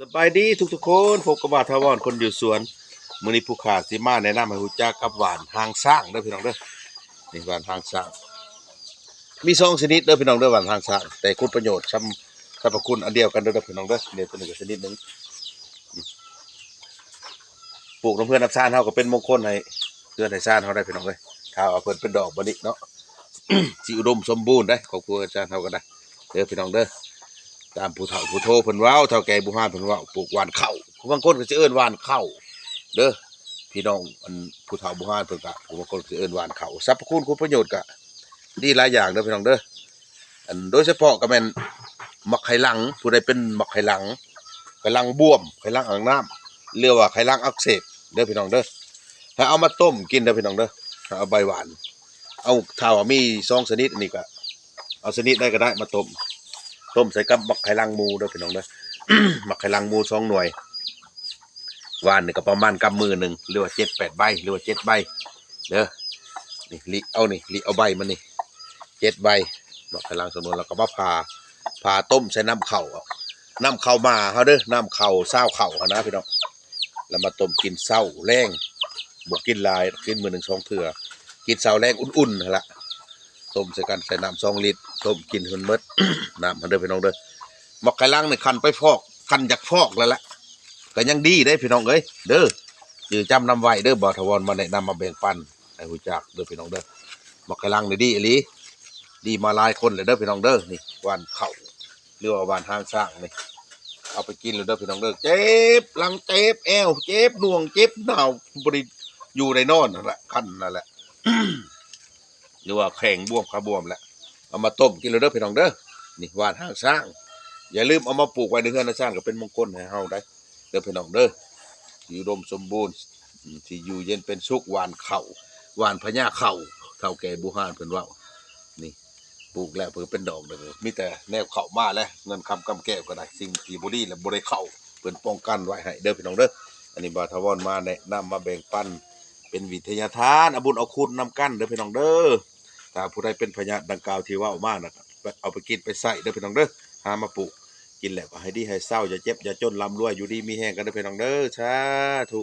ສະບາຍດີທຸກໆຄົນ, ພົບກັບບ່າວຖາວອນຄົນຢູ່ສວນ. ມື້ນີ້ຜູ້ຂ້າຊິມາແນະນຳໃຫ້ຮູ້ຈັກກັບຫວ່ານຫາງຊ້າງເດີພີ່ນ້ອງເດີ. ນີ້ຫວ່ານຫາງຊ້າງ ມີສອງຊະນິດເດີພີ່ນ້ອງເດີ ຫວ່ານຫາງຊ້າງ, ແຕ່ຄຸນປະໂຫຍດ ຊຳ ສັບພະຄຸນອັນດຽວກັນເດີພີ່ນ້ອງເດີ. ນີ້ໂຕນີ້ກໍຊະນິດໜຶ່ງ ອືມ ປູກນຳເຮືອນນຳຊານເຮົາກໍເປັນມົງຄົນໃຫ້ເຮືອນໃຫ້ຊານເຮົາໄດ໋ພີ່ນ້ອງເອີຍ. ຖ້າວ່າເພິ່ນເປັນດອກບາດນີ້ເນາະ ຊິອຸດົມສົມບູນໄດ໋ ຄອບຄົວເຮືອນຊານເຮົາກໍໄດ້ເດີພີ່ນ້ອງເດີ. ຕາມຜູ້ເຖົ້າຜູ້ໂທເພິ່ນເວົ້າ ເຖົ້າແກ່ບູຮານເພິ່ນເວົ້າ ປູກຫວ່ານເຂົ້າ ຜູ້ບາງຄົນກໍຊິເອີ້ນຫວ່ານເຂົ້າເດີພີ່ນ້ອງ. ອັນຜູ້ເຖົ້າບູຮານເພິ່ນກໍ ຜູ້ບາງຄົນກໍຊິເອີ້ນຫວ່ານເຂົ້າ. ສັບພະຄຸນຄຸນປະໂຫຍດກໍດີຫຼາຍຢ່າງເດີພີ່ນ້ອງເດີ. ອັນໂດຍສະເພາະກໍແມ່ນໝາກໄຂ່ຫຼັງ, ຜູ້ໃດເປັນໝາກໄຂ່ຫຼັງ ໄຂ່ຫຼັງບວມ ໄຂ່ຫຼັງອາກນ້ຳ ຫຼືວ່າໄຂ່ຫຼັງອັກເສບເດີພີ່ນ້ອງເດີ ໃຫ້ເອົາມາຕົ້ມກິນເດີພີ່ນ້ອງເດີ. ເອົາໃບຫວ່ານ ເອົາ ຖ້າວ່າມີສອງຊະນິດນີ້ກໍເອົາຊະນິດໃດກໍໄດ້ມາຕົ້ມ ຕົ້ມໃສ່ກັບໝາກໄຂ່ຫຼັງໝູເດີພີ່ນ້ອງເດີ. ໝາກໄຂ່ຫຼັງໝູສອງໜ່ວຍ ຫວ່ານນີ້ກໍປະມານກຳມືໜຶ່ງ ຫຼືວ່າເຈັດແປດໃບ ຫຼືວ່າເຈັດໃບເດີ. ນີ້ລິເອົານີ້ ລິເອົາໃບມັນນີ້ເຈັດໃບ. ໝາກໄຂ່ຫຼັງສຳນວນ ແລ້ວກໍມາຜ່າ ຜ່າຕົ້ມໃສ່ນ້ຳເຂົ້າ ນ້ຳເຂົ້າໝ້າເຮົາເດີ ນ້ຳເຂົ້າຊາວເຂົ້າຫັ້ນນະພີ່ນ້ອງ. ແລ້ວມາຕົ້ມກິນເຊົ້າແລງ ບໍ່ກິນຫຼາຍ ກິນມື້ໜຶ່ງສອງເທື່ອ ກິນເຊົ້າແລງອຸ່ນໆຫັ້ນລະ. ຕົ້ມໃສ່ກັນ ໃສ່ນ້ຳສອງລິດ ຕົ້ມກິນໃຫ້ມັນໝົດນ້ຳຫັ້ນເດີພີ່ນ້ອງເດີ. ໝາກໄຂ່ຫຼັງນີ້ຄັນໄປຟອກ ຄັນຢາກຟອກແລ້ວລະ ກໍຍັງດີເດ້ພີ່ນ້ອງເອີຍເດີ. ຈື່ຈຳນຳໄວ້ເດີ ບ່າວຖາວອນມາແນະນຳມາແບ່ງປັນໃຫ້ຮູ້ຈັກເດີພີ່ນ້ອງເດີ. ໝາກໄຂ່ຫຼັງນີ້ດີອີ່ຫຼີ ດີມາຫຼາຍຄົນແລ້ວເດີພີ່ນ້ອງເດີ. ນີ້ຫວ່ານເຂົ້າ ຫຼືວ່າຫວ່ານຫາງຊ້າງນີ້ ເອົາໄປກິນແລ້ວເດີພີ່ນ້ອງເດີ. ເຈັບຫຼັງເຈັບແອວ ເຈັບໜ່ວງເຈັບໜາວ ບໍ່ໄດ້ຢູ່ໄດ້ນອນຫັ້ນລະ ຄັນນັ້ນແຫຼະ ຫຼືວ່າແຂ້ງບວມຂາບວມແຫຼະ ເອົາມາຕົ້ມກິນແລ້ວເດີພີ່ນ້ອງເດີ. ນີ້ຫວ່ານຫາງຊ້າງ ຢ່າລືມເອົາມາປູກໄວ້ໃນເຮືອນໃນຊານ ກໍເປັນມົງຄົນໃຫ້ເຮົາໄດ໋ເດີພີ່ນ້ອງເດີ. ຢູ່ອຸດົມສົມບູນ ອືມ ທີ່ຢູ່ເຢັນເປັນສຸກ. ຫວ່ານເຂົ້າ ຫວ່ານພະຍາເຂົ້າ ເຖົ້າແກ່ບູຮານເພິ່ນເວົ້າ. ນີ້ປູກແລ້ວເພິ່ນກໍເປັນດອກເດີ ມີແຕ່ແນວເຂົ້າມາແຫຼະ ເງິນຄຳກຳແກ້ວກໍໄດ້ ສິ່ງທີ່ບໍ່ດີແລ້ວບໍ່ໄດ້ເຂົ້າ ເພິ່ນປ້ອງກັນໄວ້ໃຫ້ເດີພີ່ນ້ອງເດີ. ອັນນີ້ບ່າວຖາວອນມາແນະນຳມາແບ່ງປັນເປັນວິທະຍາທານ ເອົາບຸນເອົາຄຸນນຳກັນເດີພີ່ນ້ອງເດີ. ຖ້າຜູ້ໃດເປັນພະຍາດດັ່ງກ່າວທີ່ເວົ້າມານະ ເອົາໄປກິນໄປໃຊ້ເດີພີ່ນ້ອງເດີ. ຫາມາປູກກິນແລ້ວກໍໃຫ້ດີໃຫ້ເຊົາ ຢ່າເຈັບຢ່າຈົນ ລ່ຳລວຍ ຢູ່ດີມີແຮງກັນເດີພີ່ນ້ອງເດີ. ສາທຸ.